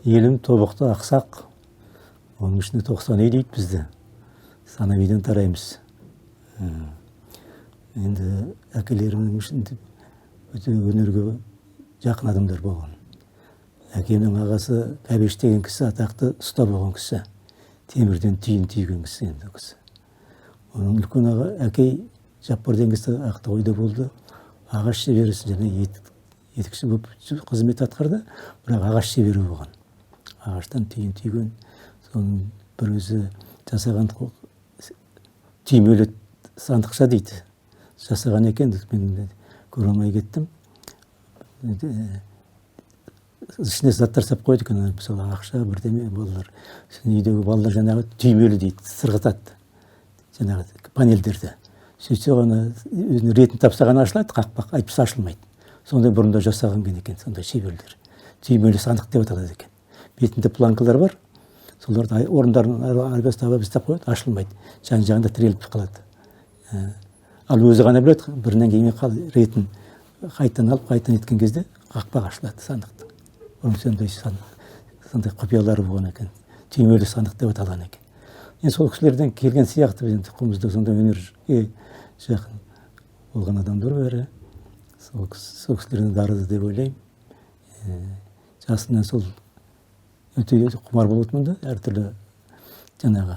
Елім Тобықты, Ақсақ, оның ішінде 90 үй дейді бізді. Санабиден тараймыз. Енді әкелерімнің ішінде өте өнерге жақын адамдар болған. Әкемнің ағасы Кәбеш деген кісі атақты ұста болған кісі. Темірден түйін түйген кісі енді ол кісі. Оның үлкен аға әкей Жаппар деген кісі Ақтоғайда болды. Ағаш шеберісі және етікші болып қызмет атқарды, бірақ ағаш шебері болған. Ағаштан түйін түйген, соның бір өзі жасаған түймелі сандықша дейді. Жасаған екен, мен көре алмай кеттім. Ішіне заттар салып қояды екен, мысалы, ақша, бірдеме балалар. Сосын үйдегі балалар жаңағы түймелі дейді, сырғытады жаңағы панельдерді. Сөйтсе ғана өзінің ретін тапса ғана ашылады қақпақ, әйтпесе ашылмайды. Сондай бұрында жасаған екен, сондай шеберлер. Түймелі сандық деп аталады екен. Бетінде планкалар бар, соларды орындарын айырбастап айырбастап қояды, ашылмайды. Жан жағында тіреліп қалады. Ал өзі ғана біледі, бірінен кейін ретін қайтадан алып, қайтадан еткен кезде қақпақ ашылады сандықтың. Бұрын сондай құпиялары болған екен. Түймелі сандық деп аталған екен. Енді сол кісілерден келген сияқты, біздің тұқымымызда сондай өнерге жақын болған адамдар бәрі. Сол кісілерден дарыды деп ойлаймын. Жасымнан сол өте құмар болатынмын да, әртүрлі жаңағы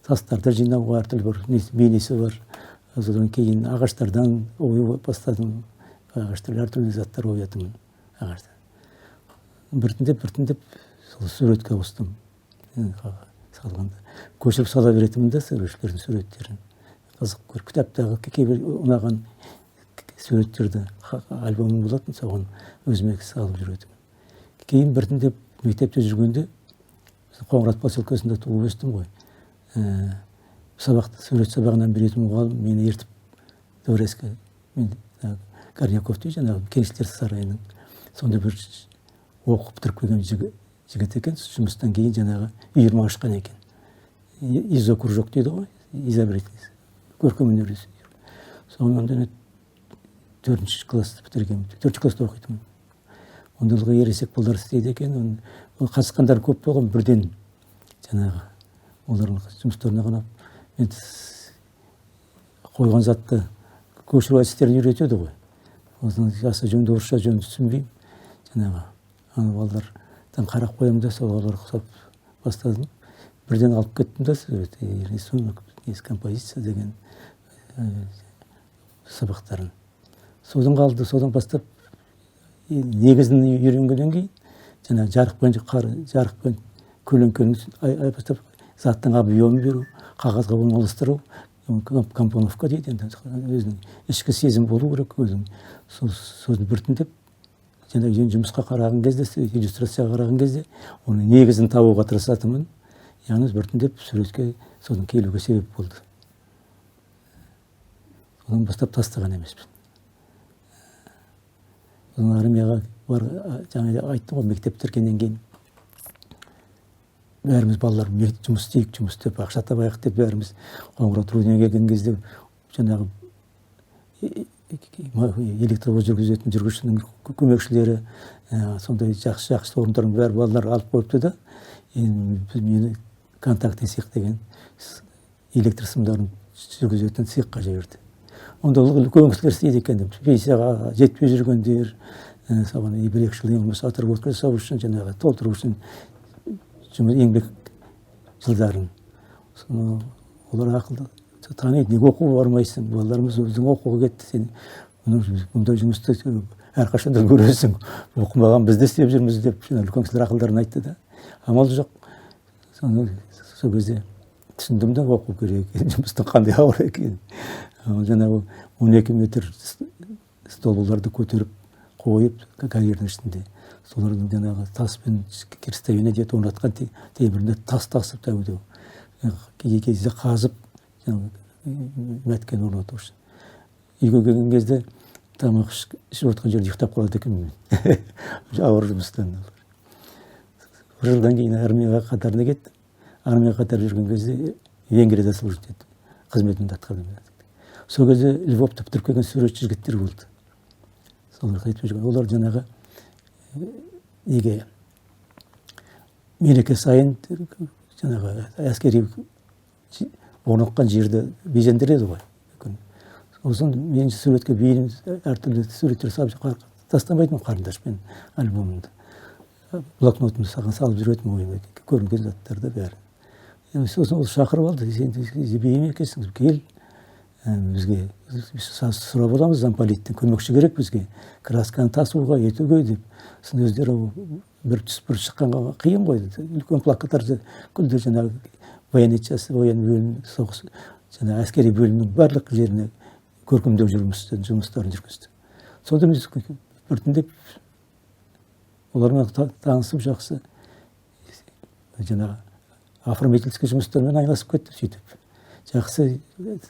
тастарды жинауға, әртүрлі бір бейнесі бар. Содан кейін ағаштардан ою бастадым. Ағаштар, әртүрлі заттар оятынмын ағаштан. Біртіндеп біртіндеп сол суретке ауыстым. Салғанда көшіріп сала беретінмін да суретшілердің суреттерін. Қызық көріп, кітаптағы кейбір ұнаған суреттерді, альбомым болатын, соған өзіме салып жүретінмін. Кейін біртіндеп мектепте жүргенде, Қоңырат поселкесінде туып өстім ғой. Сабақты сурет сабағынан беретін мұғалім мені ертіп Дворецке, мен Горняков дейді, жаңағы кеңшілер сарайының сондай бір оқып бітіріп келген жігіт екен, жұмыстан кейін жаңағы үйірме ашқан екен. Изо кружок дейді ғой, изобретение, көркемөнер. Соны төртінші классты бітіргенмін, төртінші класста оқитынмын. Онда ылғи ересек балалар істейді екен. Ол қатысқандар көп болған, бірден жаңағы олардың жұмыстарына қарап, мен қойған затты көшіру әдістерін үйретеді ғой. Осыны аса жөнді, орысша жөнді түсінбеймін. Жаңағы ана балалардан қарап қоямын да, сол балаларға ұқсап бастадым. Бірден алып кеттім да сурет, рисунок, композиция деген сабақтарын. Содан қалды, содан бастап негізін үйренгеннен кейін жаңағы жарықпен, жарықпен көлеңкені айырбастап, заттың объемын беру, қағазға орналастыру, компоновка дейді енді, өзінің ішкі сезім болу керек өзің. Сосын біртіндеп жаңағы жұмысқа қараған кезде, иллюстрацияға қараған кезде оның негізін табуға тырысатынмын. Яғни біртіндеп суретке содан келуге себеп болды. Содан бастап тастаған емеспін. Содан армияға бар, жаңа айттым ғой, мектеп бітіргеннен кейін бәріміз балалар жұмыс істейік, жұмыс істеп ақша табайық деп бәріміз Қоңырат руднигіне келген кезде жаңағы электровоз жүргізетін жүргізушінің көмекшілері, сондай жақсы жақсы орындардың бәрі балалар алып қойыпты да, енді мені контактный цех деген электр сымдарын жүргізетін цехқа жіберді. Онда үлкен кісілер істейді екен деп, пенсияға жетпей жүргендер, соған 1-2 жыл болмаса отработка жасау үшін, жаңағы толтыру үшін жұмыс, еңбек жылдарын. Соны олар ақылды таниды: «Неге оқуға бармайсың? Балаларымыз өзің оқуға кетті, сен бұндай жұмысты әрқашан да көресің, оқымаған біз де істеп жүрміз», — деп үлкен кісілер ақылдарын айтты да. Амал жоқ, соны сол кезде түсіндім да, оқу керек екенін, жұмыстың қандай ауыр екенін. Жаңағы 12 метр столбаларды көтеріп қойып карьердің ішінде, солардың жаңағы таспен крестовина дейді орнатқан, теміріне тас тасып, тәу кей кезде қазып, мәткені орнату үшін. Үйге келген кезде тамақ ішіп отқан жерде ұйықтап қалады екенмін мен ауыр жұмыстан. Бір жылдан кейін армияға қатарына кеттім. Армияға қатар жүрген кезде Венгрияда служить еттім, қызметімді атқардым. Сол кезде Львовты бітіріп келген суретші жігіттер болды, солар қайтып жүрген. Олар жаңағы неге Мереке сайын жаңағы әскери орныққан жерді безендіреді ғой. Сосын мен суретке бейім, әртүрлі суреттер салып тастамайтынмын қарындашпен альбомымды. Блокнотымды саған салып жүретінмін, ойыма көрінген заттарды бәрін. Сосын ол шақырып алды: «Сен бейім екенсің, кел бізге, сұрап аламыз замполиттен, көмекші керек бізге, красканы тасуға, етуге», — деп. Сосын өздері бір түсіп, бір шыққанға қиын ғой, үлкен плакаттар, күлді, жаңағы военный часть, военный бөлім, соғыс, жаңағы әскери бөлімнің барлық жеріне көркемдеу жұмыстарын жүргізді. Сонда біз біртіндеп олармен танысып, жақсы жаңағы оформительский жұмыстармен айналысып кеттім. Сөйтіп жақсы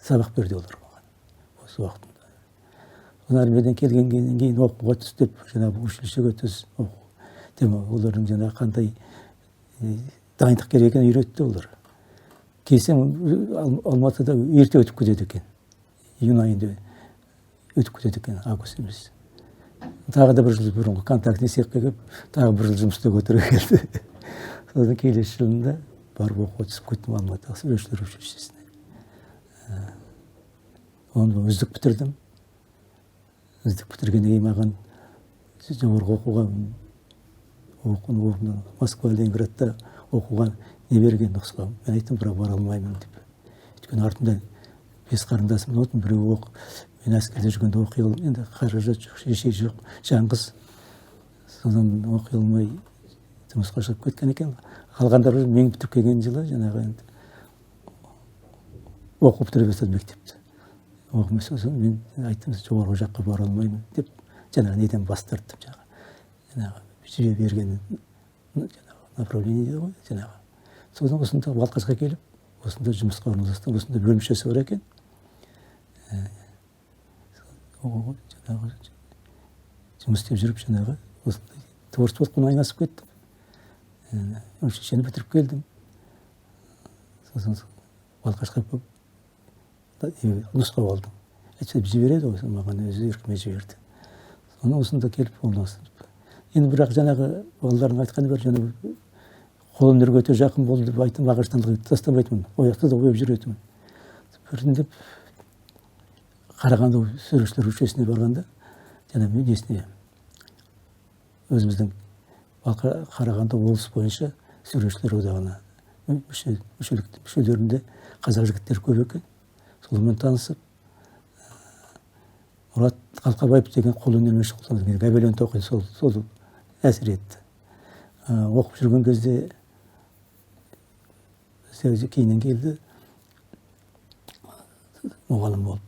сабақ берді олар маған осы уақытында. Армиядан келгеннен кейін оқуға түс деп, жаңағы училищеге түс, оқу, олардың жаңағы қандай дайындық керек екенін үйретті олар. Келсем, Алматыда ерте өтіп кетеді екен, июнь айында өтіп кетеді екен, август емес. Тағы да бір жыл бұрынғы контактный цехқа келіп, тағы бір жыл жұмыс істеуге тура келді. Содан келесі жылында барып, оқуға түсіп кеттім Алматыға, суретшілер училищесіне. Оны үздік бітірдім. Үздік бітіргеннен кейін маған жоғарғы оқуға, оқу орнына, Москва, Ленинградта оқуға не берген, нұсқа. Мен айттым, бірақ бара алмаймын деп, өйткені артымда бес қарындасым болатын, біреуі оқып, мен әскерде жүргенде оқи ал, енді қаражат жоқ, шеше жоқ, жаңғыз, содан оқи алмай жұмысқа шығып кеткен екен. Қалғандары мен бітіріп келген жылы жаңағы енді оқу бітіре бастады мектепті. Оқымай, сосын мен айттым, жоғарғы жаққа бара алмаймын деп, жаңағы неден бас тарттым, жаңағы берген жаңағы направление дейді ғой жаңағы. Содан осында Балқашқа келіп, осында жұмысқа орналастым. Осында бөлімшесі бар екен, жаңағы жұмыс істеп жүріп, жаңағы осындай творчествомен айналысып кеттім. Училищені бітіріп келдім, сосын Балқашқа нұсқау алдым, әйтпесе жібереді ғой, маған өзі еркіме жіберді. Соны осында келіп орналастым. Енді бірақ жаңағы балалардың айтқаны бар, жаңағы қолөнерге өте жақын болды деп айттым. Ағаштан тастамайтынмын, ол жақта да ойып жүретінмін. Біртіндеп Қарағанды суретшілер училищесіне барғанда, жаңа несіне, өзіміздің Қарағанды облыс бойынша суретшілер одағына мүшелерінде қазақ жігіттері көп екен. Солармен танысып, Мұрат Қалқабаев деген қолөнермен шұғылданған, гобелен тоқиды, сол әсер етті. Оқып жүрген кезде кейіннен келді мұғалім болып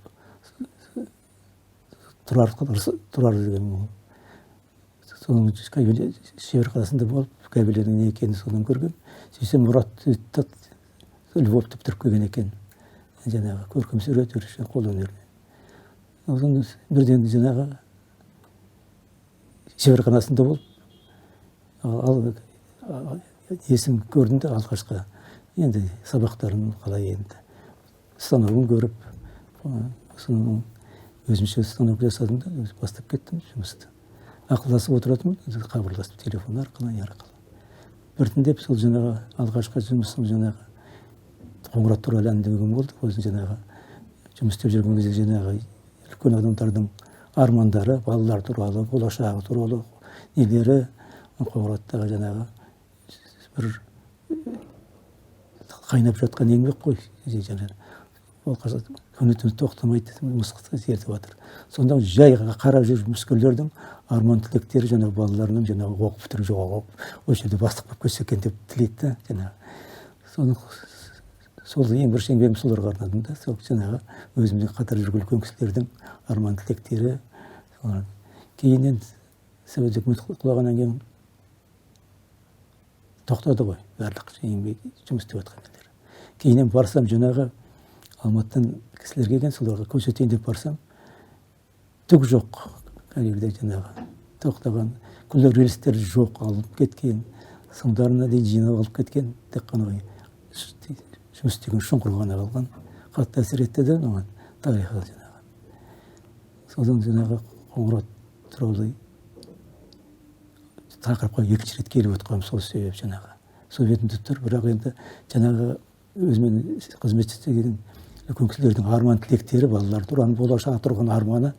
Тұрар, Тұрар деген мұғалім. Соның шеберханасында болып, гобеленнің не екенін содан көргем. Сөйтсем, Мұрат Львовты бітіріп келген екен, жаңағы көркем сурет, қолөнеріне. Содан бірден жаңағы шеберханасында болып, ал есім көрдім де, алғашқы енді сабақтарын қалай, енді станогын көріп, соның өзімше станок жасадым да, бастап кеттім жұмысты. Ақылдасып отыратынмын, хабарласып, телефон арқылы, не арқылы. Біртіндеп сол жаңағы алғашқы жұмысым жаңағы Қоңырат туралы ән деген болды. Өзім жаңағы жұмыс істеп жүрген кезде жаңағы үлкен адамдардың армандары, балалар туралы, болашағы туралы нелері, Қоңыраттағы жаңағы бір қайнап жатқан еңбек қой жаңағы. Ол күні түні тоқтамайды, зерттеп жатыр. Сонда жай қарап жүріп, жұмыскерлердің арман тілектері жаңағы балаларының жаңағы оқып бітіріп, жоғары оқып, осы жерде бастық болып кетсе екен деп тілейді да. Жаңағы соны, сол ең бірінші еңбегім соларға арнадым да. Сол жаңағы өзіммен қатар жүрген үлкен кісілердің арман тілектері. Кейіннен Совет үкіметі құлағаннан кейін тоқтады ғой барлық еңбек, жұмыс істеп жатқан нелер. Кейіннен барсам, жаңағы Алматыдан кісілер келген, соларға көрсетейін деп барсам, түк жоқ қай жерде, жаңағы тоқтаған күллі рельстер жоқ, алып кеткен, сымдарына дейін жинап алып кеткен, тек қана жұмыс істеген шұңқыр ғана қалған. Қатты әсер етті да маған тарихы жаңағы. Содан жаңағы Қоңырат туралы тақырыпқа екінші рет келіп отқаным сол себеп, жаңағы Сол бетінде тұр, бірақ енді жаңағы өзімен қызмет істеген үлкен кісілердің арман тілектері, балалар туралы болашақ тұрған арманы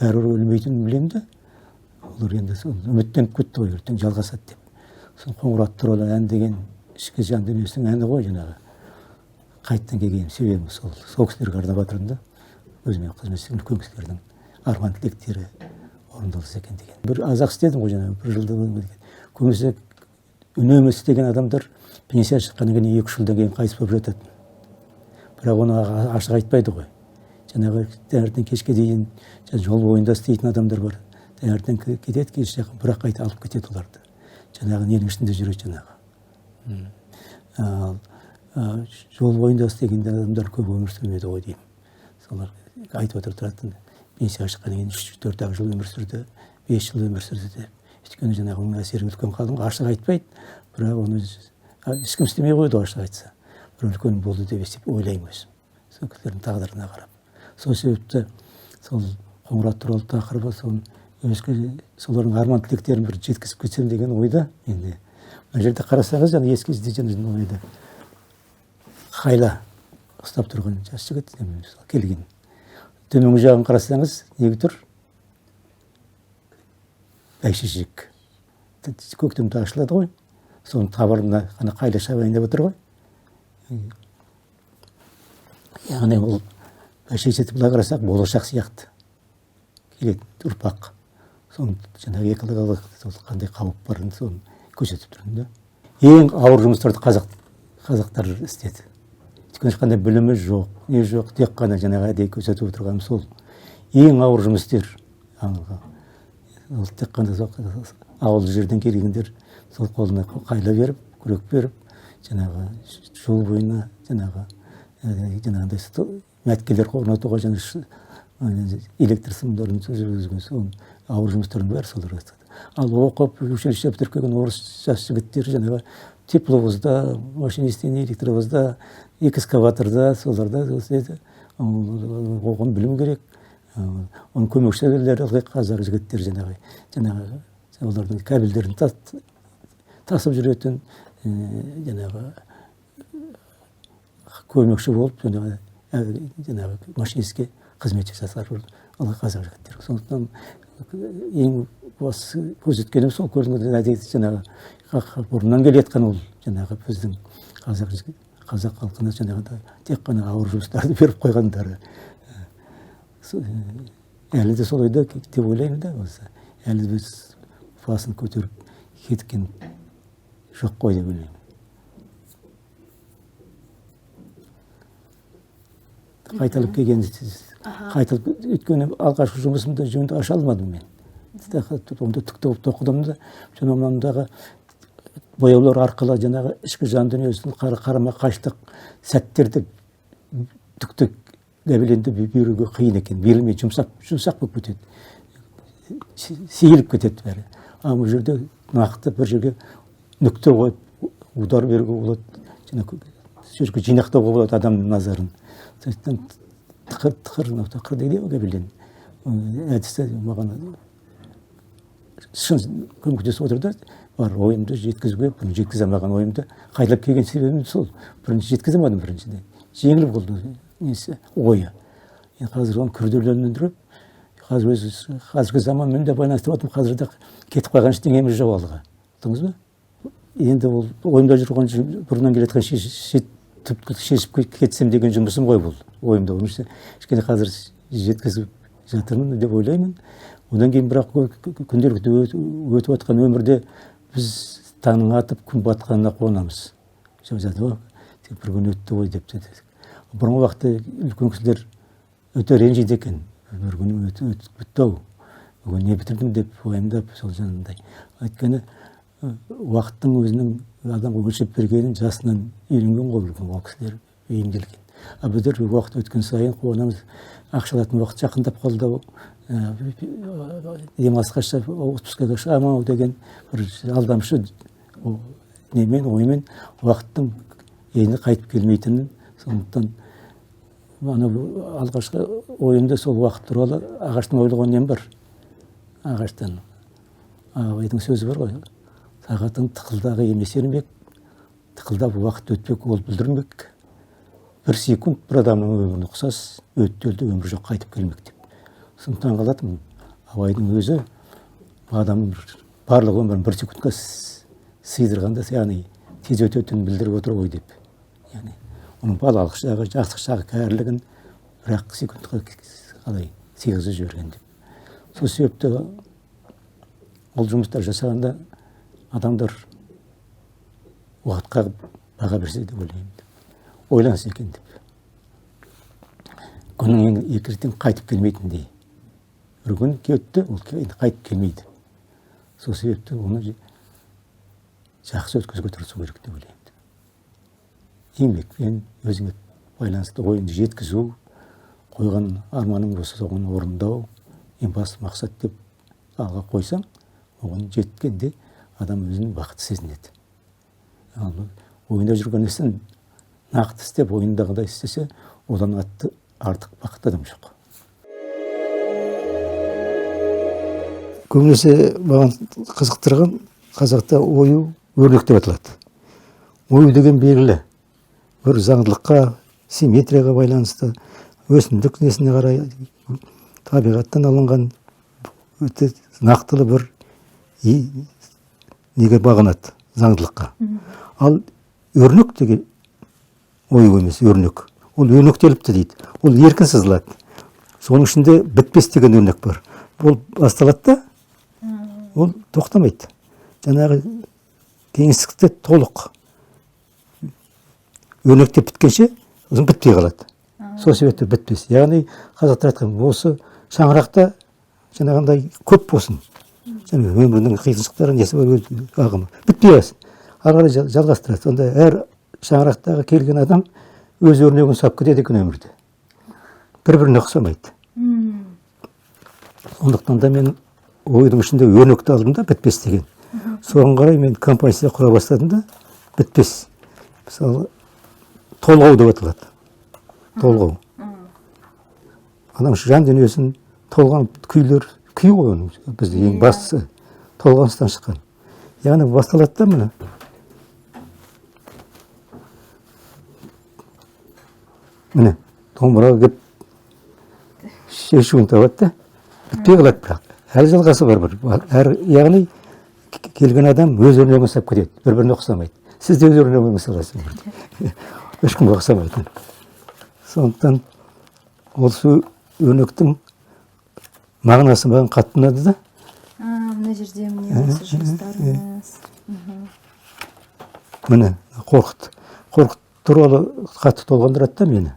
бәрібір өлмейтінін білемін де. Олар енді сол үміттеніп кетті ғой, ертең жалғасады деп. Сол Қоңырат туралы ән деген ішкі жан дүниесінің әні ғой жаңағы. Қайтадан келген себебім сол, сол кісілерге арнап жатырмын да. Өзіме қызмет істеген үлкен кісілердің арман тілектері орындалса екен деген. Бір аз-ақ істедім ғой жаңағы, бір жылда көбінесе үнемі істеген адамдар пенсияға шыққаннан кейін 2-3 жылдан кейін қайтыс болып жатады. Бірақ оны ашық айтпайды ғой. Жаңағы таңертең кешке дейін жол бойында істейтін адамдар бар. Таңертең кетеді, кеш жақын, бірақ қайта алып кетеді оларды. Жаңағы ненің ішінде жүреді жаңағы. Ал жол бойында істеген адамдар көп өмір сүрмеді ғой деймін. Солар айтып отыр тұратын, пенсияға шыққаннан кейін 3-4 жыл өмір сүрді, 5 жыл өмір сүрді деп. Өйткені жаңағы оның әсері үлкен қалың, ашық айтпайды, бірақ оны ешкім істемей қойды ашық айтса. Бір үлкен болды деп есеп ойлаймын өзім. Сол кісілердің тағдырына қарап. Сол себепті сол Қоңырат туралы тақырыбы, соны өзге солардың арман тілектерін бір жеткізіп кетсем деген ойда енді. Мына жерде қарасаңыз, жаңа ескі кезде жаңа ойда қайла ұстап тұрған жас жігіт келген. Төменгі жағын қарасаңыз, неге тұр? Бәйшешек. Көктемде ашылады ғой. Соның табырына ана қайла шабайын деп отыр ғой. Яғни ол бәйшешекті былай қарасақ, болашақ сияқты. Келетін ұрпақ. Соның жаңағы экологиялық сол қандай қауіп барын соны көрсетіп тұрмын да. Ең ауыр жұмыстарды қазақтар істеді. Өйткені ешқандай білімі жоқ, не жоқ, тек қана жаңағы әдейі көрсетіп отырғаным сол. Ең ауыр жұмыс істер. Ол тек қана сол ауылды жерден келгендер сол қолына қайла беріп, күрек беріп, жаңағы жол бойына жаңағы жаңағындай мәткелер орнатуға жаңа электр сымдарын жүргізген сол ауыр жұмыстардың бәрі солар жасады. Ал оқып, училище бітіріп келген орыс жас жігіттер жаңағы тепловозда, машинистен электровозда, экскаваторда, соларда істеді. Оған білім керек. Оның көмекшілері ылғи қазақ жігіттер жаңағы олардың кабельдерін тасып жүретін, жаңағы көмекші болып, жаңағы машинистке қызмет жасар ылғи қазақ жігіттер. Сондықтан ең бастысы көрсеткенім сол көрінген әдет жаңағы бұрыннан келе жатқан ол жаңағы біздің қазақ халқына жаңағыдай тек қана ауыр жұмыстарды беріп қойғандары. Әлі де солай да деп ойлаймын да, осы әлі біз басын көтеріп кеткен жоқ қой деп ойлаймын. Қайталап келген, қайталап, өйткені алғашқы жұмысымда жөнді аша алмадым мен. Онда түкті болып тоқыдым да, және мындағы бояулар арқылы жаңағы ішкі жан дүниесін қарама қайшылық сәттерді түкті гобеленді беруге қиын екен, берілмей жұмсақ болып кетеді, сейіліп кетеді бәрі. Ал бұл жерде нақты бір жерге нүкте қойып удар беруге болады, жаңа сөзге жинақтауға болады адамның назарын. Сондықтан тықыр, тықыр, мынау тықыр дейді ғой гобелен. Әдісі маған шын көмектесіп отыр да, бар ойымды жеткізуге, бұрын жеткізе алмаған ойымды қайталап келген себебім сол. Бірінші жеткізе алмадым, біріншіден. Жеңіл болды несі, ойы. Енді қазір оны күрделендіріп, қазір өзі қазіргі заманмен де байланыстырып отырмын, қазір де кетіп қалған ештеңеміз жоқ алға. Ұқтыңыз ба? Енді ол ойымда жүрген бұрыннан келе жатқан түпкілікті шешіп кетсем деген жұмысым ғой бұл. Ойымда оның ішінде кішкене қазір жеткізіп жатырмын деп ойлаймын. Одан кейін бірақ күнделікті өтіп жатқан өмірде біз таңның атып күн батқанына қуанамыз. Сол жатыр ғой, тек бір күн өтті ғой деп те. Бұрынғы уақытта үлкен кісілер өте ренжиді екен. Бір күн өтіп бітті ау, бүгін не бітірдім деп уайымдап сол жаңағындай. Өйткені уақыттың өзінің адамға өлшеп бергенін жасынан үйренген ғой үлкен ол кісілер, бейімделген. А біздер уақыт өткен сайын қуанамыз, ақша алатын уақыт жақындап қалды ау, демалысқа шығып, отпускаға шығамын ау деген бір алдамшы немен, оймен уақыттың енді қайтып келмейтінін. Сондықтан ана алғашқы ойымда сол уақыт туралы ағаштан ойлаған нем бар. Ағаштан. Абайдың сөзі бар ғой. Сағаттың тықылдағы емес ермек, Тықылдап уақыт өтпек, ол бүлдірмек. Бір секунд бір адамның өміріне ұқсас, өтті өлді, өмір жоқ қайтып келмек деп. Соны таңғалатынмын. Абайдың өзі адамның барлық өмірін бір секундқа сыйдырғанда, яғни тез өтетінін білдіріп отыр ғой деп. Яғни оның балалық шағы, жастық шағы, кәрілігін бір-ақ секундқа қалай сыйғызып жіберген деп. Сол себепті ол жұмыстар жасағанда адамдар уақытқа баға берсе деп ойлаймын деп. Ойланса екен деп. Күннің ең екі реттен қайтып келмейтіндей. Бір күн кетті, ол енді қайтып келмейді. Сол себепті оны жақсы өткізуге тырысу керек деп ойлаймын. Еңбекпен өзіңе байланысты ойыңды жеткізу, қойған арманың болса соны орындау ең басты мақсат деп алға қойсаң, оған жеткенде адам өзін бақытты сезінеді. Ал ойында жүрген ісін нақты істеп, ойындағыдай істесе, одан артық бақытты адам жоқ. Көбінесе маған қызықтырған қазақта ою өрнек деп аталады. Ою деген белгілі бір заңдылыққа, симметрияға байланысты, өсімдік несіне қарай табиғаттан алынған өте нақтылы бір неге бағынады, заңдылыққа. Ал өрнек деген ою емес, өрнек. Ол өрнектеліпті дейді. Ол еркін сызылады. Соның ішінде бітпес деген өрнек бар. Ол басталады да, ол тоқтамайды. Жаңағы кеңістікте толық өрнектеп біткенше, сосын бітпей қалады. Сол себепті бітпес. Яғни қазақтар айтқан, осы шаңырақта жаңағындай көп болсын. Жаңа өмірдің қиыншылықтары несі бар, өз ағымы. Бітпей қалсын. Ары қарай жалғастырады. Сонда әр шаңырақтағы келген адам өз өрнегін ұстап кетеді екен өмірде. Бір-біріне ұқсамайды. Сондықтан да мен ойдың ішінде өрнекті алдым да, бітпес деген. Соған қарай мен композиция құра бастадым да, бітпес. Мысалы, толғау деп аталады. Толғау. Адам жан дүниесін толған күйлер, күй ғой оның бізде ең бастысы толғаныстан шыққан. Яғни басталады да міне. Міне, домбыраға келіп шешуін табады да, бітпей қалады бірақ. Әлі жалғасы бар бір. Әр, яғни келген адам өз өрнегін ұстап кетеді, бір-біріне ұқсамайды. Сіз де өз өрнегіңізді саласыз өмірде. Ешкімге ұқсамайды. Сондықтан осы өрнектің мағынасы маған қатты ұнады да. Мына жерде міне осы жұмыстарыңыз. Міне, Қорқыт. Қорқыт туралы қатты толғандырады да мені.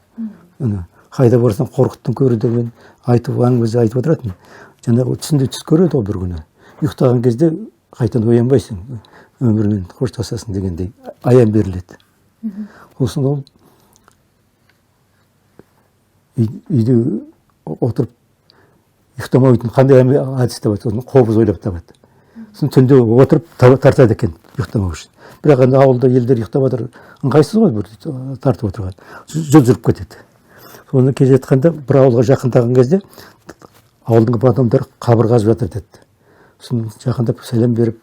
Міне, қайда барсам Қорқыттың көрі деген айтып, әңгімесі айтып отыратын. Жаңағы түсінде түс көреді ғой бір күні. Ұйықтаған кезде қайтадан оянбайсың, өмірмен қоштасасың дегендей аян беріледі. Сосын ол үйде отырып ұйықтамайтын қандай әдіс табады, сосын қобыз ойлап табады. Сосын түнде отырып тартады екен ұйықтамау үшін. Бірақ енді ауылда елдер ұйықтап жатыр, ыңғайсыз ғой бір тартып отырған. Жол жүріп кетеді. Соны келе жатқанда бір ауылға жақындаған кезде ауылдың адамдары қабыр қазып жатыр деді. Сосын жақындап сәлем беріп,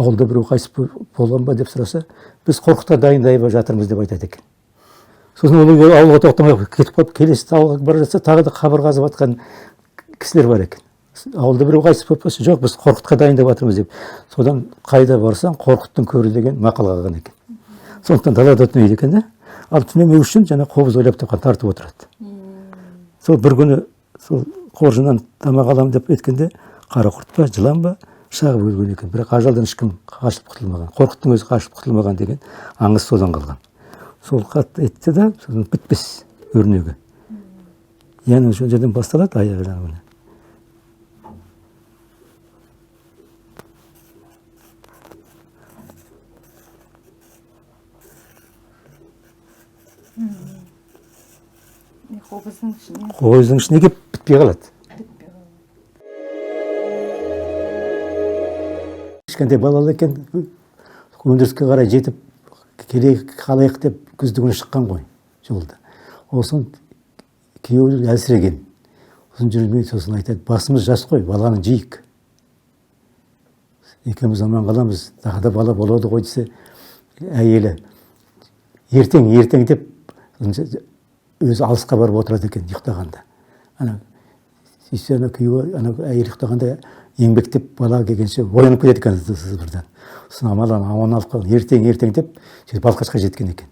ауылда біреу қайтыс болған ба деп сұраса, біз Қорқытқа дайындай жатырмыз деп айтады екен. Сосын ол ауылға тоқтамай кетіп қалып, келесі ауылға бара жатса, тағы да қабыр қазып жатқан кісілер бар екен. Ауылда біреу қайтыс болып қалса, жоқ, біз Қорқытқа дайындап жатырмыз деп. Содан қайда барсаң Қорқыттың көрі деген мақал қалған екен. Сондықтан далада түнейді екен да. Ал түнемеу үшін жаңа қобыз ойлап тапқан, тартып отырады. Сол бір күні сол қоржыннан тамақ аламын деп еткенде қара құрт па, жылан ба шағып өлген екен. Бірақ ажалдан ешкім қашып құтылмаған. Қорқыттың өзі қашып құтылмаған деген аңыз содан қалған. Сол қатты етті да, сосын бітпес өрнегі. Яғни сол жерден басталады аяғы жаңағы міне. Қобыздың ішіне. Қобыздың ішіне келіп бітпей қалады. Бітпей қалады. Кішкентай балалы екен, өндіріске қарай жетіп келейік, қалайық деп күздігүні шыққан ғой жолда. Сосын күйеуі әлсіреген. Сосын жүрмей, сосын айтады, басымыз жас қой, баланы жейік. Екеуміз аман қаламыз, тағы да бала болады ғой десе, Әйелі ертең ертең деп өзі алысқа барып отырады екен ұйықтағанда. Ана сөйтсе, ана күйеуі, ана әйел ұйықтағанда еңбектеп бала келгенше оянып кетеді екен бірден. Сосын амал аман алып қалған, ертең ертең деп сөйтіп Балқашқа жеткен екен.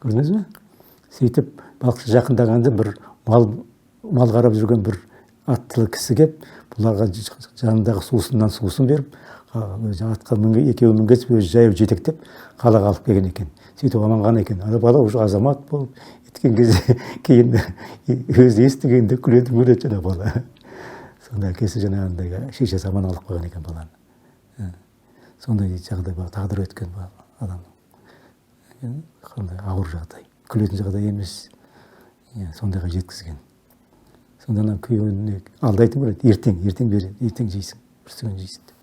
Көрдіңіз бе? Сөйтіп Балқашқа жақындағанда бір мал қарап жүрген бір аттылы кісі келіп, бұларға жанындағы сусыннан сусын беріп, өзі атқа екеуі мінгізіп, өзі жаяу жетектеп қалаға алып келген екен. Сөйтіп аман қалған екен. Ана бала уже азамат болып еткен кезде кейін өзі естігенде күледі, өледі жаңа бала. Сонда әкесі жаңағындай шешесі аман алып қалған екен баланы. Сондай жағдай бар, тағдыр өткен адамның. Қандай ауыр жағдай, күлетін жағдай емес. Сондайға жеткізген. Сонда ана күйеуіне алдайтын көреді, ертең, ертең береді, ертең жейсің, бүрсігүні жейсің деп.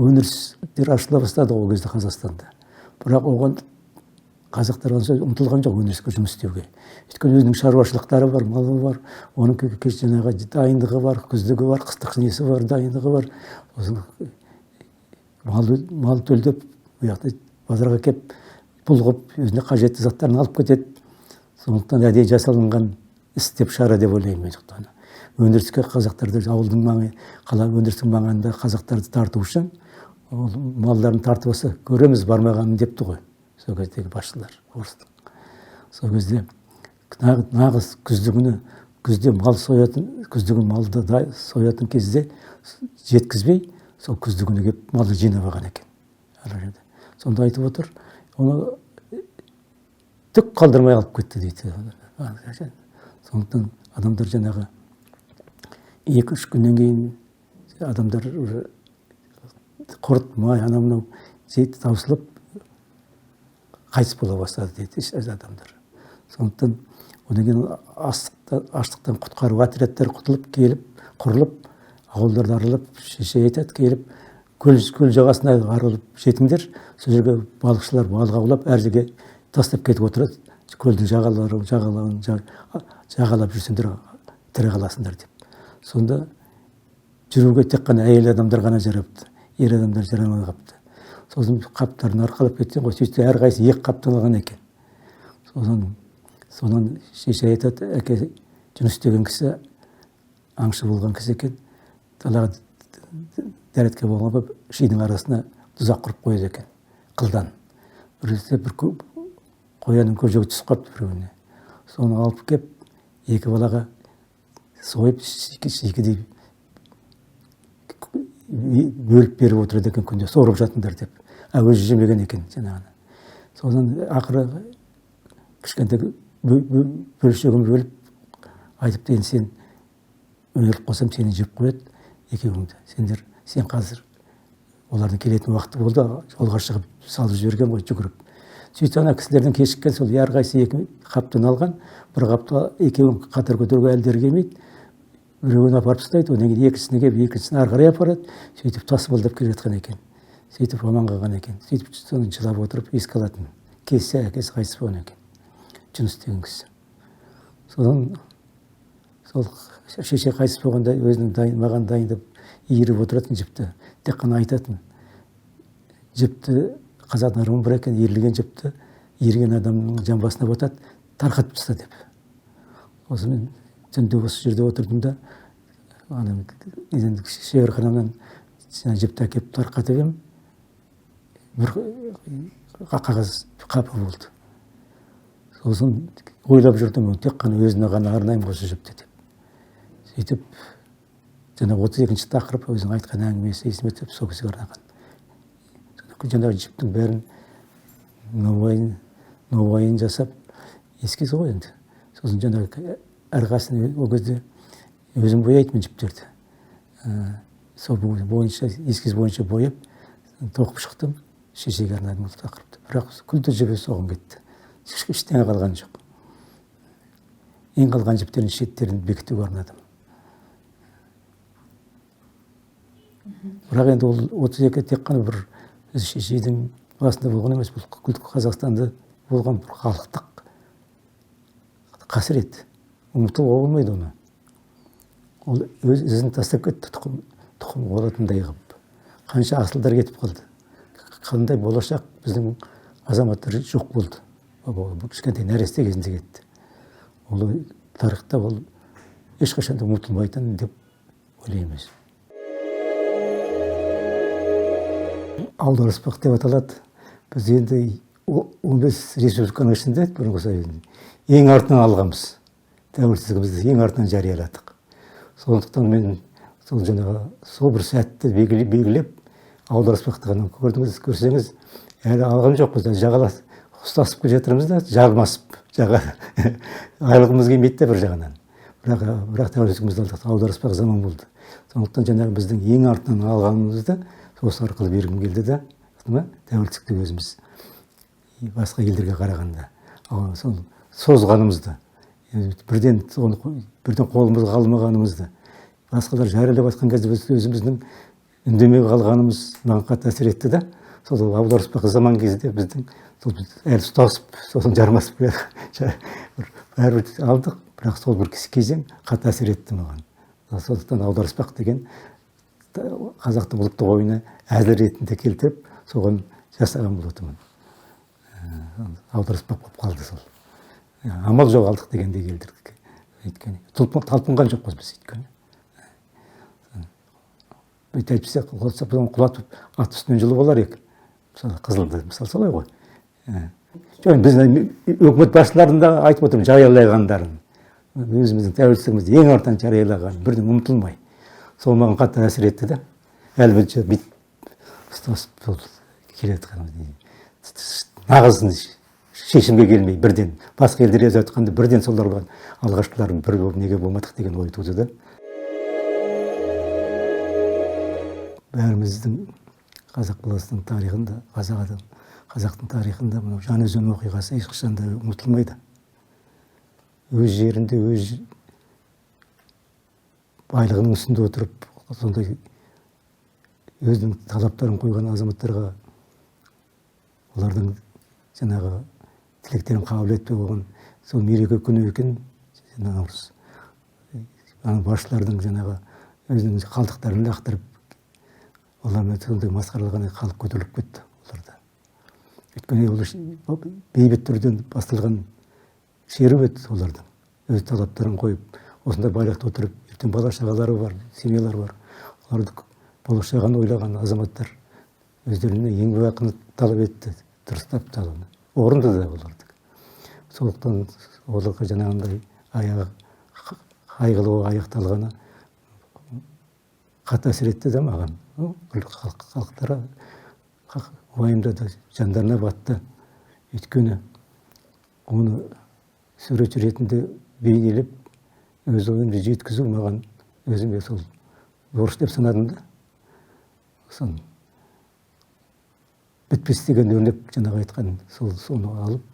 Өндірістер ашыла бастады ол кезде Қазақстанда. Бірақ оған қазақтар онша ұмтылған жоқ өндіріске жұмыс істеуге. Өйткені өзінің шаруашылықтары бар, малы бар, оның жаңағы дайындығы бар, күздігі бар, қыстық несі бар, дайындығы бар. Сосын мал төлдеп, бұл жақта базарға келіп, пұл қылып, өзіне қажетті заттарын алып кетеді. Сондықтан әдейі жасалынған іс деп, шара деп ойлаймын мен сондықтан. Өндіріске қазақтарды ауылдың маңы, қала өндірістің маңында қазақтарды тарту үшін ол малдарын тартып алса, көреміз бармағанын депті ғой сол кездегі басшылар орыстың. Сол кезде нағыз күздігіні, күзде мал соятын, күздігін малды соятын кезде жеткізбей, сол күздігіні келіп малды жинап алған екен. Ана жерде. Сонда айтып отыр, оны түк қалдырмай алып кетті дейді. Сондықтан адамдар жаңағы 2-3 күннен кейін адамдар уже құрт, май, анау мынау жейді, таусылып қайтыс бола бастады дейді адамдар. Сондықтан одан кейін аштықтан құтқару отрядтар құтылып келіп, құрылып, ауылдарды аралап, шеше айтады, келіп көл жағасына аралап жетіңдер, сол жерге балықшылар балық аулап, әр жерге тастап кетіп отырады, көлдің жағалауын жағалап жүрсеңдер тірі қаласыңдар деп. Сонда жүруге тек қана әйел адамдар ғана жарапты, ер адамдар жарамай қалыпты. Сосын қаптарын арқалап кеткен ғой, сөйтсе әрқайсысы 2 қаптан алған екен. Содан шеше айтады, әке Жүніс деген кісі аңшы болған кісі екен, далаға дәретке болған болып, шидің арасына тұзақ құрып қояды екен, қылдан. Бір кезде бір қоянның көжегі түсіп қалыпты біреуіне. Соны алып кеп, 2 балаға сойып, шикідей бөліп беріп отырады екен күнде, сорып жатыңдар деп. А өзі жемеген екен жаңағыны. Содан ақыры кішкентай бөлшегін бөліп айтыпты, енді сен өліп қалсам сені жеп қояды екеуіңді. Сендер, сен қазір олардың келетін уақыты болды, жолға шығып салып жіберген ғой жүгіріп. Сөйтсе ана кісілерден кешіккен сол әрқайсысы 2 қаптан алған, бір қапты екеуін қатар көтеруге әлдері келмейді, біреуін апарып тастайды, одан кейін екіншісіне келіп екіншісін ары қарай апарады, сөйтіп тасымалдап келе жатқан екен. Сөйтіп аман қалған екен. Сөйтіп соны жылап отырып еске алатын. Келсе әкесі қайтыс болған екен, Жүніс деген кісі. Содан сол шеше қайтыс болғанда өзінің маған дайындап иіріп отыратын жіпті, тек қана айтатын. Жіпті қазақ ырымы бар екен, иірілген жіпті иірген адамның жамбасына батады, тарқатып таста деп. Осымен түнде осы жерде отырдым да, ана шеберханамнан жіпті әкеліп тарқатып едім, бір қағаз қапы болды. Сосын ойлап жүрдім, тек қана өзіне ғана арнаймын осы жіпті деп. Сөйтіп жаңа 32-ші тақырып өзінің айтқан әңгімесі есіме түсіп, сол кісіге арнаған. Жаңағы жіптің бәрін нобайын жасап эскиз ғой енді. Сосын жаңағы әрқайсысын ол кезде өзім бояйтынмын жіптерді. Сол бойынша, эскиз бойынша бояп, тоқып шықтым, шешеге арнадым ол тақырыпты. Бірақ күлді жібі соғым кетті. Ештеңе қалған жоқ. Ең қалған жіптердің шеттерін бекітуге арнадым. Бірақ енді ол 32 тек қана бір шешейдің басында болған емес, бұл күлді Қазақстанда болған бір халықтық қасірет. Ұмытуға болмайды оны. Ол өз ізін тастап кетті, тұқым болатындай қылып. Қанша асылдар кетіп қалды. Қандай болашақ біздің азаматтар жоқ болды. Кішкентай нәресте кезінде кетті. Ол тарихта ол ешқашан да ұмытылмайтын деп ойлаймын. Аударыспақ деп аталады. Біз енді 15 республиканың ішінде бұрынғы союздың ең артынан алғанбыз. Тәуелсіздігімізді ең артынан жарияладық. Сондықтан мен сол жаңағы сол бір сәтті белгілеп аударыспақты ғана көрдіңіз, көрсеңіз, әлі алған жоқпыз, жағалас ұстасып келе жатырмыз да, жармасып, жаға айырылғымыз келмейді де бір жағынан. Бірақ тәуелсіздігімізді алдық, аударыспақ заман болды. Сондықтан жаңағы біздің ең артынан алғанымызды осы арқылы бергім келді да, тәуелсіздікті өзіміз басқа елдерге қарағанда сол созғанымызды, бірден бірден қолымызға алмағанымызды, басқалар жариялап жатқан кезде біз өзіміздің үндемей қалғанымыз маған қатты әсер етті да. Сол аударыспақ заман кезде біздің сол әлі ұстасып, сосын жармасып бәрібір алдық, бірақ сол бір кезең қатты әсер етті маған. Сондықтан аударыспақ деген қазақтың ұлттық ойыны әзіл ретінде келтіріп, соған жасаған болатынмын. Аударыспақ болып қалды сол. Амал жоқ алдық дегендей келтірдік. Өйткені талпынған жоқпыз біз өйткені. Бүйтіп әйтпесе құлатып ат үстінен жұлып алар едік. Мысалы қызылды, мысалы солай ғой. Жоқ, біз өкімет басшыларын да айтып отырмын, жариялағандарын. Өзіміздің тәуелсіздігімізді ең артынан жариялаған, бірден ұмытылмай. Сол маған қатты әсер етті да. Әлі бүйтіп ұстасып келе жатқанымыз. Нағыз шешімге келмей бірден басқа елдер жазып жатқанда бірден соларға алғашқылардың бірі болып неге болмадық деген ой туды да. Бәріміздің қазақ баласының тарихында, қазақ адам, қазақтың тарихында мынау Жанөзен оқиғасы ешқашан да ұмытылмайды. Өз жерінде, өз байлығының үстінде отырып, сондай өзінің талаптарын қойған азаматтарға олардың жаңағы тілектерін қабыл етпей қойған сол мереке күні екен, наурыз. Ана басшылардың жаңағы өзінің қалдықтарын лақтырып, олармен сондай масқаралаған халық көтеріліп кетті оларда. Өйткені ол бейбіт түрден басталған шеру еді олардың. Өз талаптарын қойып, осындай байлықта отырып, ертең бала шағалары бар, семьялары бар. Оларды болашағын ойлаған азаматтар өздеріне еңбек ақыны талап етті, дұрыстап талабы. Орынды да олардікі. Сондықтан оларға жаңағындай аяғы қайғылы аяқталғаны қатты әсер етті да маған. Халықтары уайымдады, жандарына батты. Өйткені оны суретші ретінде бейнелеп, өз ойымды жеткізу маған өзіме сол борыш деп санадым да. Соны бітпес деген өрнек жаңағы айтқан сол соны алып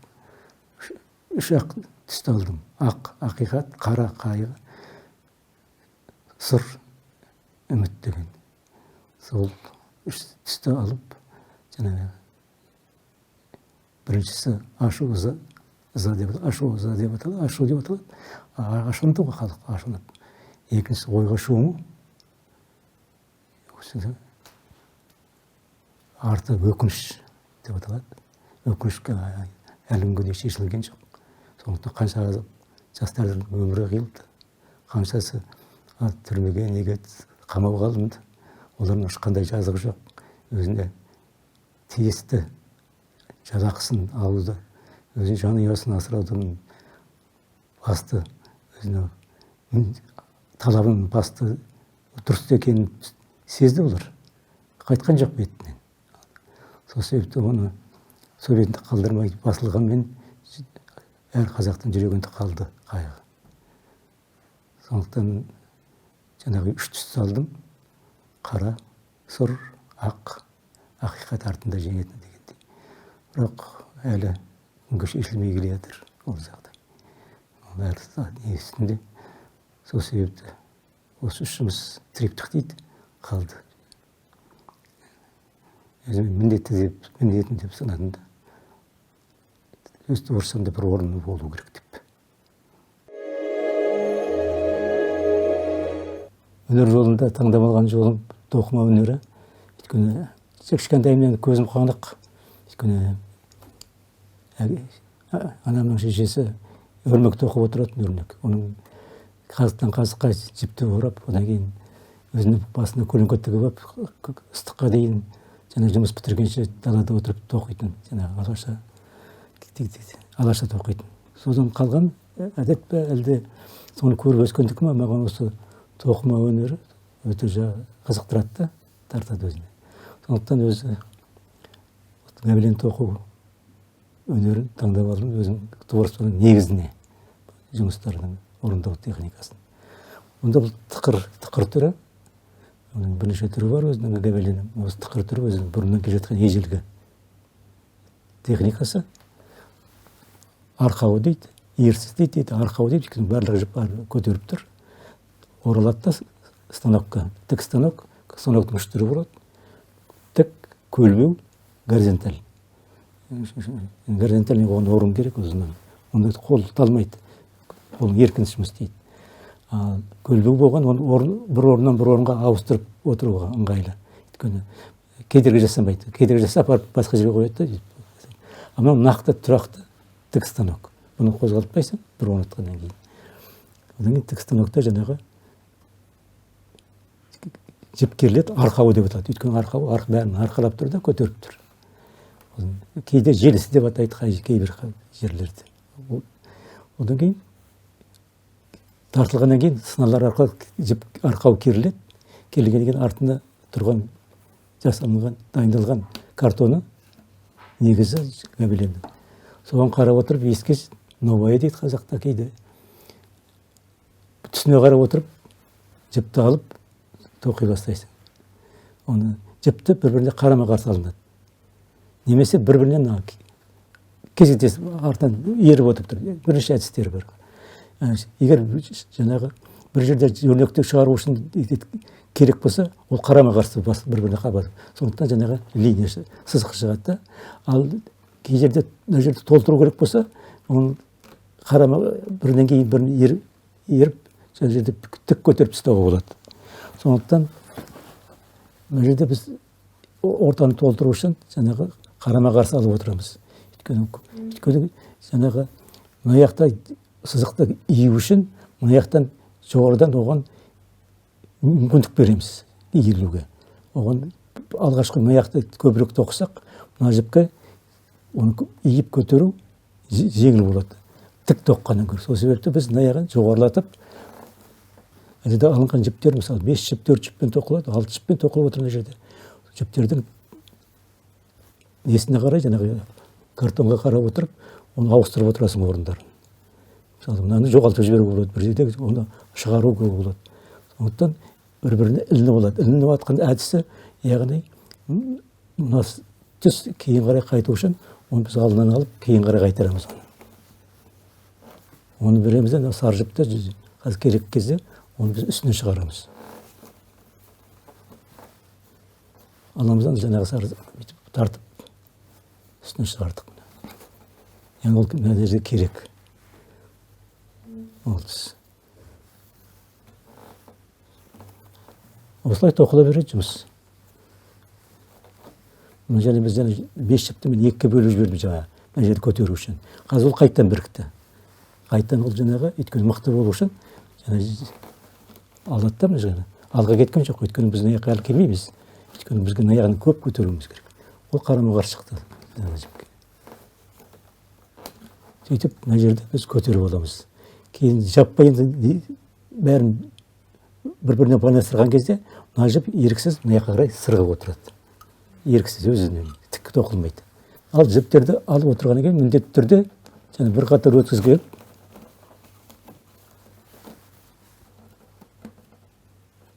үш ақ түсті алдым. Ақ ақиқат, қара қайғы, сұр үміт деген. Сол үш түсті алып, жаңағы біріншісі ашу ыза, ыза деп, ашу ыза деп аталады, ашу деп аталады. Ашынды ғой халық, ашынып. Екіншісі ойға шому. Арты өкініш деп аталады. Өкінішке әлі күнге дейін шешілген жоқ. Сондықтан қанша жастардың өмірі қиылды, қаншасы түрмеге, неге қамауға алынды. Олардың ешқандай жазығы жоқ. Өзіне тиісті жалақысын алуды, өзінің жанұясын асыраудың басты, өзіне талабын басты дұрыс екенін сезді олар. Қайтқан жоқ бетінен. Сол себепті оны сол бетінде қалдырмай басылғанмен әр қазақтың жүрегінде қалды қайғы. Сондықтан жаңағы үш түсті алдым. Қара, сұр, ақ, ақиқат артында жеңетін дегендей. Бірақ әлі күнге шешілмей келе жатыр ол жағдай. Ол әлі не үстінде. Сол себепті осы үш жұмыс триптих дейді, қалды. Өзіме міндетті деп, міндетім деп санадым да. Өз творчествомда бір орны болу керек деп. Өнер жолында таңдап алған жолым тоқыма өнері. Өйткені кішкентайымнан көзім қанық. Өйткені Анамның шешесі өрмек тоқып отыратын, өрмек. Оның қазықтан қазыққа жіпті орап, одан кейін өзінің басына көлеңке тігіп алып, ыстыққа дейін жаңа жұмыс бітіргенше далада отырып тоқитын, жаңағы алаша тоқитын. Содан қалған әдет пе, әлде соны көріп өскендікі ме, маған осы тоқыма өнері өте қызықтырады да, тартады өзіне. Сондықтан өзі гобелен тоқу өнерін таңдап алдым өзім творчествоның негізіне, жұмыстардың орындау техникасын. Онда бұл тықыр түрі, оның бірнеше түрі бар өзінің гобеленің. Осы тықыр түрі өзінің бұрыннан келе жатқан ежелгі техникасы. Арқауы дейді, ерсіз дейді, арқауы дейді, өйткені барлық жіп көтеріп тұр. Оралады да станокқа. Тік станок, станоктың үш түрі болады. Тік, көлбеу, горизонталь. Горизонталь оған орын керек өзінің. Онда қол талмайды, қолың еркін жұмыс істейді. Ал көлбеу болған, оны бір орыннан бір орынға ауыстырып отыруға ыңғайлы. Өйткені кедергі жасамайды. Кедергі жасап барып басқа жерге қояды да. Ал мынау нақты тұрақты тік станок. Бұны қозғалтпайсың бір орнатқаннан кейін. Одан кейін тік станокта жаңағы жіп керіледі, арқауы деп аталады. Өйткені арқауы бәрін арқалап тұр да, көтеріп тұр. Кейде желісі деп атайды кейбір жерлерде. Одан кейін тартылғаннан кейін сыналар арқылы жіп арқау керіледі. Керілгеннен кейін артында тұрған жасалынған, дайындалған картоны негізі гобеленді. Соған қарап отырып ескіз новая дейді қазақта кейде. Түсіне қарап отырып жіпті алып тоқи бастайсың. Оны жіпті бір-біріне қарама-қарсы алынады. Немесе бір-бірінен кезектесіп артынан еріп отырып тұр. Бірнеше әдістері бар. Егер жаңағы бір жерде өрнекті шығару үшін керек болса, ол қарама-қарсы бір-біріне қабат. Сондықтан жаңағы линия сызық шығады да. Ал кей жерде мына жерді толтыру керек болса, оны қарама бірінен кейін бірін еріп, сол жерде тік көтеріп тастауға болады. Сондықтан мына жерде біз ортаны толтыру үшін жаңағы қарама-қарсы алып отырамыз. Өйткені жаңағы мына жақта сызықты ию үшін мына жақтан жоғарыдан оған мүмкіндік береміз иілуге. Оған алғашқы мына жақты көбірек тоқысақ, мына жіпке оны иіп көтеру жеңіл болады. Тік тоққаннан гөрі. Сол себепті біз мына жағын жоғарылатып, жерде алынған жіптер, мысалы, 5 жіп, 4 жіппен тоқылады, 6 жіппен тоқылып отыр мына жерде. Жіптердің несіне қарай, жаңағы картонға қарап отырып, оны ауыстырып отырасың орындарын. Мысалы, мынаны жоғалтып жіберуге болады, бір жерде оны шығаруға болады. Сондықтан бір-біріне ілініп алады. Ілініп жатқан әдісі, яғни мына түс кейін қарай қайту үшін оны біз алдынан алып кейін қарай қайтарамыз оны. Оны береміз де, сары жіпті қазір керек кезде оны біз үстіне шығарамыз. Аламыз да жаңағы сары бүйтіп тартып үстіне шығардық. Яғни ол мына жерде керек. Ол түс. Осылай тоқыла береді жұмыс. Мына жерде біз жаңа 5 жіпті мен 2-ге бөліп жібердім жаңа, мына жерді көтеру үшін. Қазір ол қайтадан бірікті. Қайтадан ол жаңағы, өйткені мықты болу үшін жаңа алады да мына жерді. Алға кеткен жоқ, өйткені біз мына жаққа әлі келмейміз. Өйткені бізге мына жағын көп көтеруіміз керек. Ол қарама-қарсы шықты жаңа жіпке. Сөйтіп мына жерді біз көтеріп аламыз. Кейін жаппай енді бәрін бір-біріне байланыстырған кезде мына жіп еріксіз мына жаққа қарай сырғып отырады. Еріксіз өзінен тік тоқылмайды. Ал жіптерді алып отырғаннан кейін міндетті түрде және бір қатар өткізген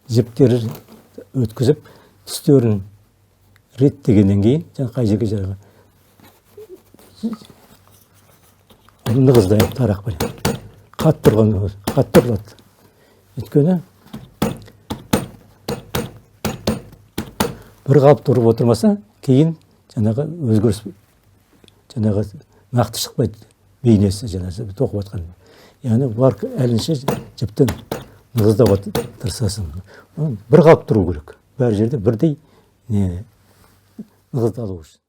жіптері өткізіп түстерін реттегеннен кейін жаңа қай жерге жаңағы оны нығыздаймын тарақпен. Қатты тұрған, қатты тұрады. Өйткені бір қалып тұрып отырмаса, кейін жаңағы өзгеріс, жаңағы нақты шықпайды бейнесі, жаңағы тоқып жатқан. Яғни бар әлінше жіптен нығыздауға тырысасың. Бір қалып тұру керек. Бәр жерде бірдей нығыздалу үшін.